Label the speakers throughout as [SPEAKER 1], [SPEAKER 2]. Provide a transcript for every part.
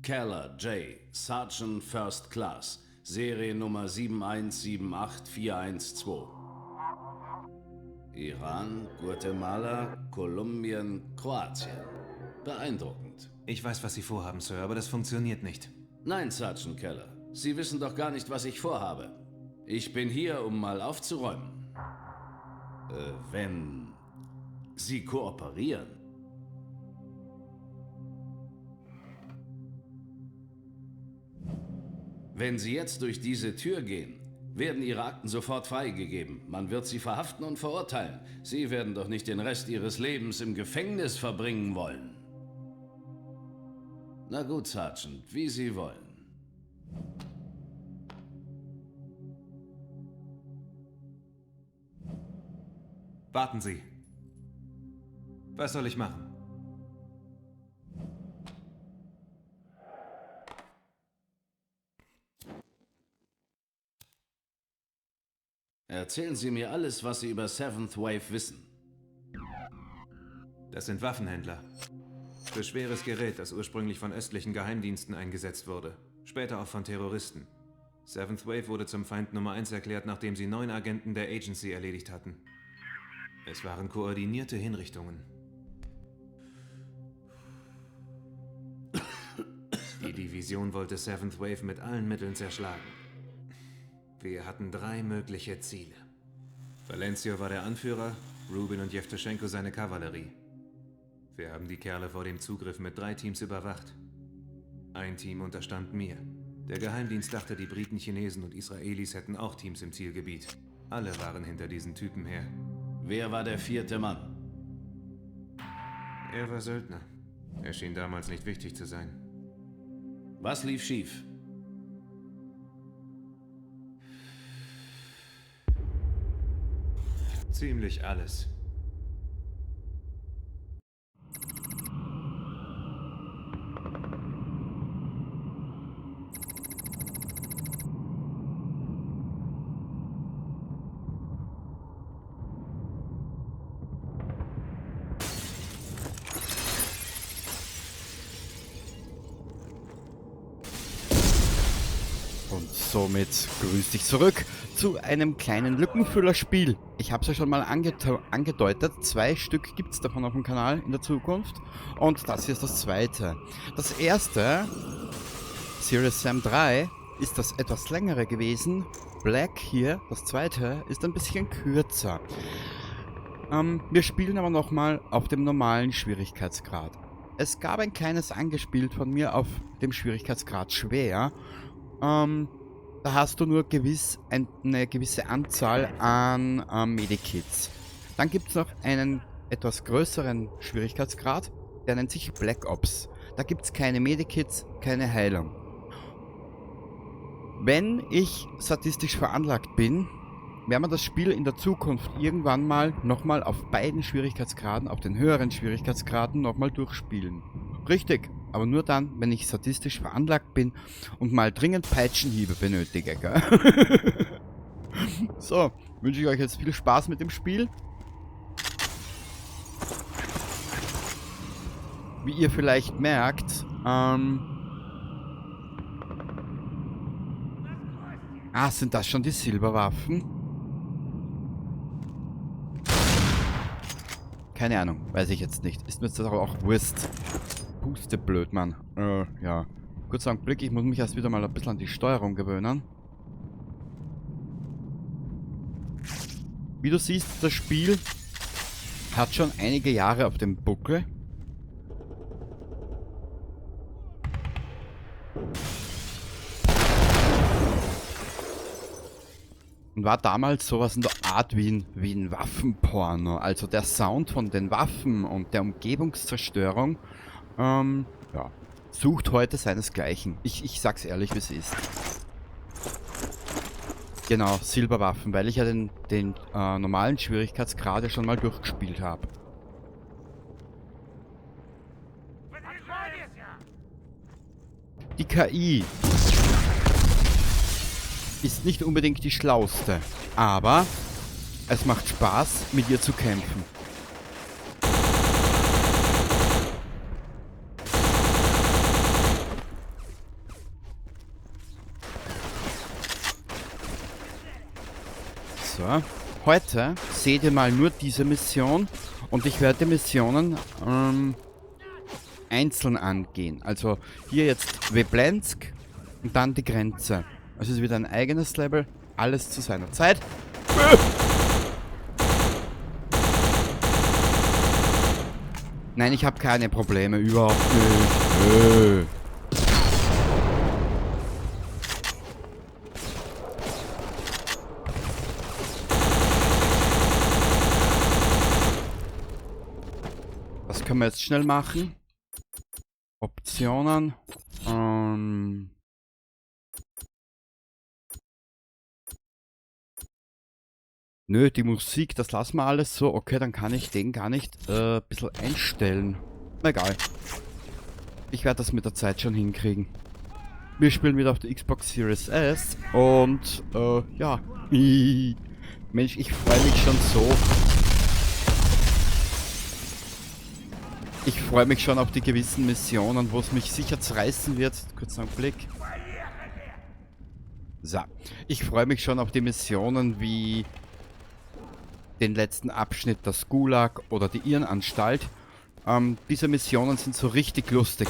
[SPEAKER 1] Keller J., Sergeant First Class, Seriennummer 7178412. Iran, Guatemala, Kolumbien, Kroatien. Beeindruckend.
[SPEAKER 2] Ich weiß, was Sie vorhaben, Sir, aber das funktioniert nicht.
[SPEAKER 1] Nein, Sergeant Keller. Sie wissen doch gar nicht, was ich vorhabe. Ich bin hier, um mal aufzuräumen. Wenn Sie kooperieren. Wenn Sie jetzt durch diese Tür gehen, werden Ihre Akten sofort freigegeben. Man wird Sie verhaften und verurteilen. Sie werden doch nicht den Rest Ihres Lebens im Gefängnis verbringen wollen. Na gut, Sergeant, wie Sie wollen.
[SPEAKER 2] Warten Sie. Was soll ich machen?
[SPEAKER 1] Erzählen Sie mir alles, was Sie über Seventh Wave wissen.
[SPEAKER 2] Das sind Waffenhändler. Für schweres Gerät, das ursprünglich von östlichen Geheimdiensten eingesetzt wurde. Später auch von Terroristen. Seventh Wave wurde zum Feind Nummer 1 erklärt, nachdem sie 9 Agenten der Agency erledigt hatten. Es waren koordinierte Hinrichtungen. Die Division wollte Seventh Wave mit allen Mitteln zerschlagen. Wir hatten 3 mögliche Ziele. Valencio war der Anführer, Rubin und Jewtuschenko seine Kavallerie. Wir haben die Kerle vor dem Zugriff mit 3 Teams überwacht. Ein Team unterstand mir. Der Geheimdienst dachte, die Briten, Chinesen und Israelis hätten auch Teams im Zielgebiet. Alle waren hinter diesen Typen her.
[SPEAKER 1] Wer war der 4. Mann?
[SPEAKER 2] Er war Söldner. Er schien damals nicht wichtig zu sein.
[SPEAKER 1] Was lief schief?
[SPEAKER 2] Ziemlich alles.
[SPEAKER 3] Und somit grüß dich zurück zu einem kleinen Lückenfüllerspiel. Ich hab's ja schon mal angedeutet, 2 Stück gibt's davon auf dem Kanal in der Zukunft. Und das hier ist das zweite. Das erste, Serious Sam 3, ist das etwas längere gewesen. Black hier, das zweite, ist ein bisschen kürzer. Wir spielen aber nochmal auf dem normalen Schwierigkeitsgrad. Es gab ein kleines angespielt von mir auf dem Schwierigkeitsgrad schwer. Da hast du nur eine gewisse Anzahl an Medikits. Dann gibt's noch einen etwas größeren Schwierigkeitsgrad, der nennt sich Black Ops. Da gibt's keine Medikits, keine Heilung. Wenn ich sadistisch veranlagt bin, werden wir das Spiel in der Zukunft irgendwann mal nochmal auf beiden Schwierigkeitsgraden, auf den höheren Schwierigkeitsgraden nochmal durchspielen. Richtig, aber nur dann, wenn ich sadistisch veranlagt bin und mal dringend Peitschenhiebe benötige, gell? Wünsche ich euch jetzt viel Spaß mit dem Spiel. Wie ihr vielleicht merkt, sind das schon die Silberwaffen? Keine Ahnung, weiß ich jetzt nicht. Ist mir jetzt aber auch Wurst. Puste blöd, Mann. Ja. Kurzer Augenblick, ich muss mich erst wieder mal ein bisschen an die Steuerung gewöhnen. Wie du siehst, das Spiel hat schon einige Jahre auf dem Buckel. Und war damals sowas in der Art wie ein Waffenporno. Also der Sound von den Waffen und der Umgebungszerstörung sucht heute seinesgleichen. Ich sag's ehrlich, wie es ist. Genau, Silberwaffen, weil ich ja den normalen Schwierigkeitsgrad ja schon mal durchgespielt hab. Die KI ist nicht unbedingt die schlauste, aber es macht Spaß, mit ihr zu kämpfen. So. Heute seht ihr mal nur diese Mission und ich werde die Missionen einzeln angehen. Also hier jetzt Veplensk und dann die Grenze. Also es ist wieder ein eigenes Level, alles zu seiner Zeit. Nein, ich habe keine Probleme, überhaupt nicht. Nö. Das können wir jetzt schnell machen. Optionen. Nö, die Musik, das lassen wir alles so. Okay, dann kann ich den gar nicht ein bisschen einstellen. Na egal. Ich werde das mit der Zeit schon hinkriegen. Wir spielen wieder auf der Xbox Series S. Und, ja. Mensch, ich freue mich schon so. Ich freue mich schon auf die gewissen Missionen, wo es mich sicher zerreißen wird. Kurz einen Blick. So. Ich freue mich schon auf die Missionen wie den letzten Abschnitt, das Gulag oder die Irrenanstalt. Diese Missionen sind so richtig lustig.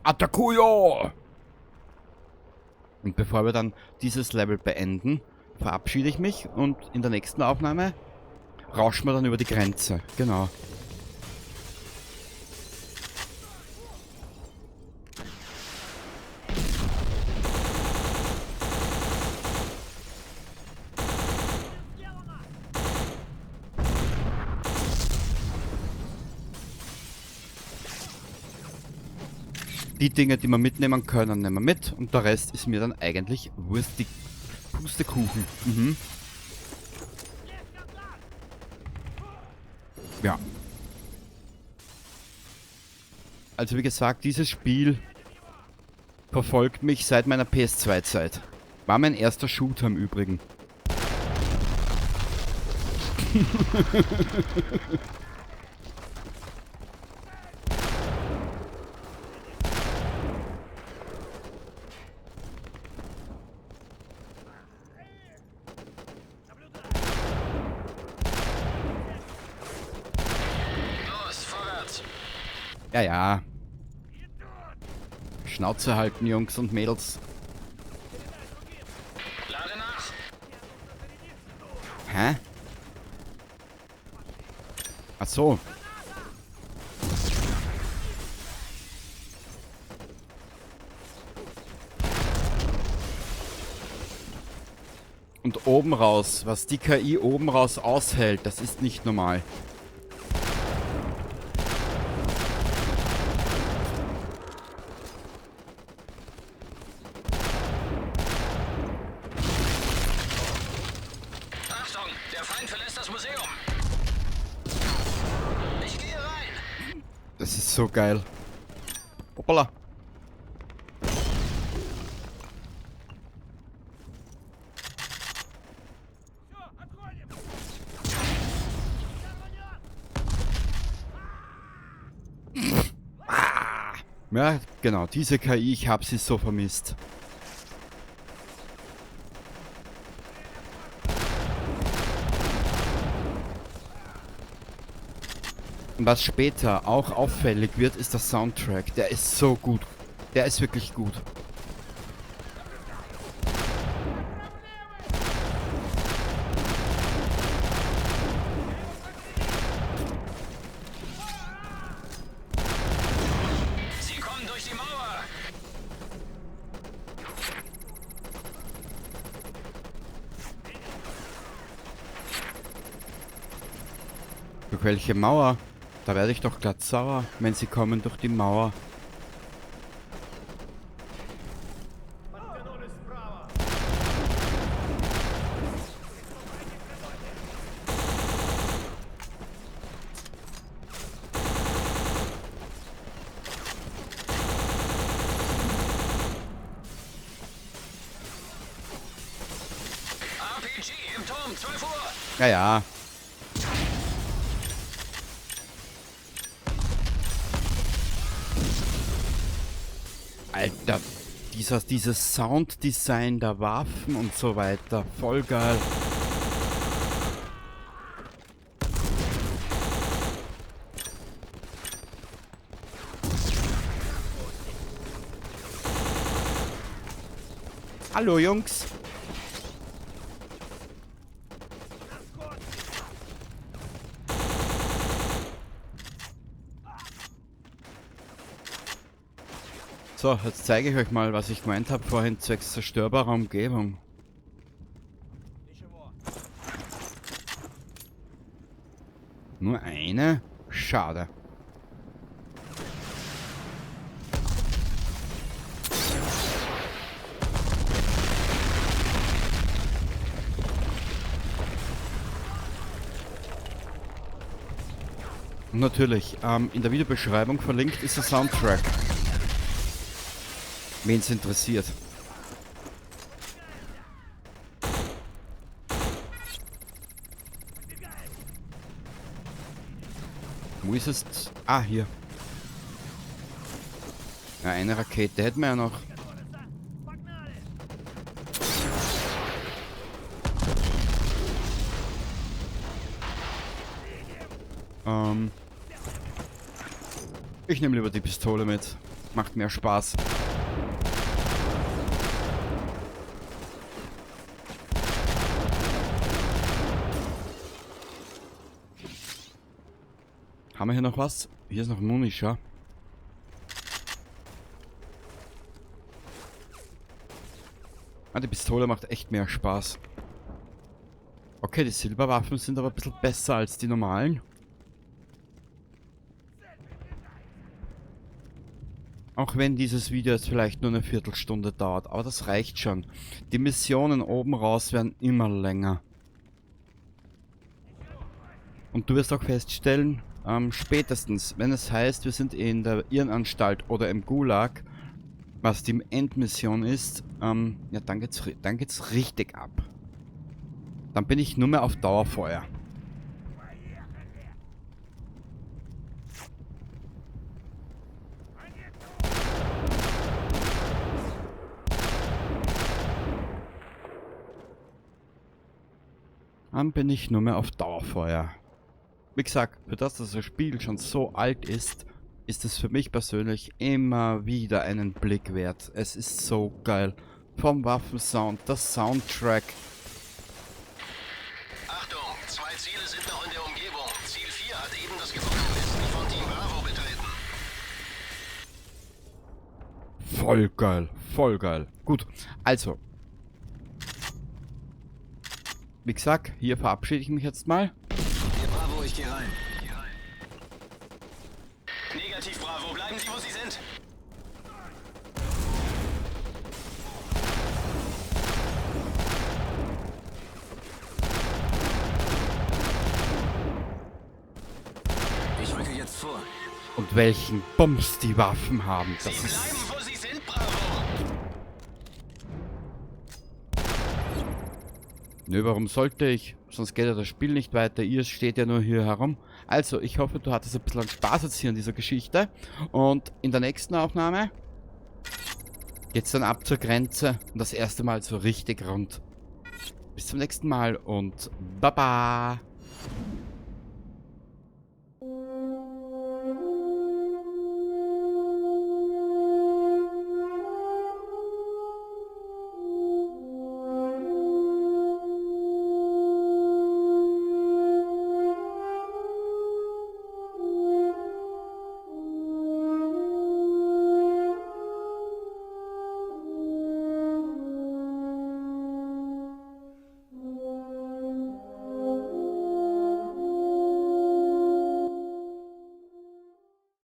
[SPEAKER 3] Atakuyo! Und bevor wir dann dieses Level beenden, verabschiede ich mich und in der nächsten Aufnahme rauschen wir dann über die Grenze. Genau. Die Dinge, die wir mitnehmen können, nehmen wir mit. Und der Rest ist mir dann eigentlich wurstig. Pustekuchen. Mhm. Ja. Also wie gesagt, dieses Spiel verfolgt mich seit meiner PS2-Zeit. War mein erster Shooter im Übrigen. Ja, ja. Schnauze halten, Jungs und Mädels.
[SPEAKER 1] Lade nach.
[SPEAKER 3] Hä? Ach so. Und oben raus, was die KI oben raus aushält, das ist nicht normal. Das ist so geil. Hoppala. Ja, genau, diese KI, ich hab sie so vermisst. Und was später auch auffällig wird, ist der Soundtrack. Der ist so gut. Der ist wirklich gut.
[SPEAKER 1] Sie kommen durch die Mauer.
[SPEAKER 3] Durch welche Mauer? Da werde ich doch glatt sauer, wenn sie kommen durch die Mauer.
[SPEAKER 1] RPG im Turm, 12 Uhr.
[SPEAKER 3] Ja, ja. Alter, dieses Sounddesign der Waffen und so weiter. Voll geil. Hallo Jungs. So, jetzt zeige ich euch mal, was ich gemeint habe vorhin zwecks zerstörbarer Umgebung. Nur eine? Schade. Und natürlich, in der Videobeschreibung verlinkt ist der Soundtrack. Wen's interessiert. Wo ist es? Ah, hier. Ja, eine Rakete hätten wir ja noch. Ich nehme lieber die Pistole mit. Macht mehr Spaß. Haben wir hier noch was? Hier ist noch Munition. Ah, die Pistole macht echt mehr Spaß. Okay, die Silberwaffen sind aber ein bisschen besser als die normalen. Auch wenn dieses Video jetzt vielleicht nur eine Viertelstunde dauert, aber das reicht schon. Die Missionen oben raus werden immer länger. Und du wirst auch feststellen, spätestens, wenn es heißt, wir sind in der Irrenanstalt oder im Gulag, was die Endmission ist, ja, dann geht's richtig ab. Dann bin ich nur mehr auf Dauerfeuer. Dann bin ich nur mehr auf Dauerfeuer. Wie gesagt, für das, dass das Spiel schon so alt ist, ist es für mich persönlich immer wieder einen Blick wert. Es ist so geil. Vom Waffensound, das Soundtrack.
[SPEAKER 4] Achtung, 2 Ziele sind noch in der Umgebung. Ziel 4 hat eben das Gebäude westlich von Team Bravo betreten.
[SPEAKER 3] Voll geil, voll geil. Gut, also. Wie gesagt, hier verabschiede ich mich jetzt mal.
[SPEAKER 4] Hier, Bravo, ich geh rein. Negativ, Bravo, bleiben Sie, wo Sie sind. Ich rücke jetzt vor.
[SPEAKER 3] Und welchen Bums die Waffen haben, das
[SPEAKER 4] Sie
[SPEAKER 3] ist
[SPEAKER 4] bleiben, wo Sie sind, Bravo.
[SPEAKER 3] Nö, warum sollte ich? Sonst geht ja das Spiel nicht weiter. Ihr steht ja nur hier herum. Also, ich hoffe, du hattest ein bisschen Spaß jetzt hier in dieser Geschichte. Und in der nächsten Aufnahme geht's dann ab zur Grenze und das erste Mal so richtig rund. Bis zum nächsten Mal und baba!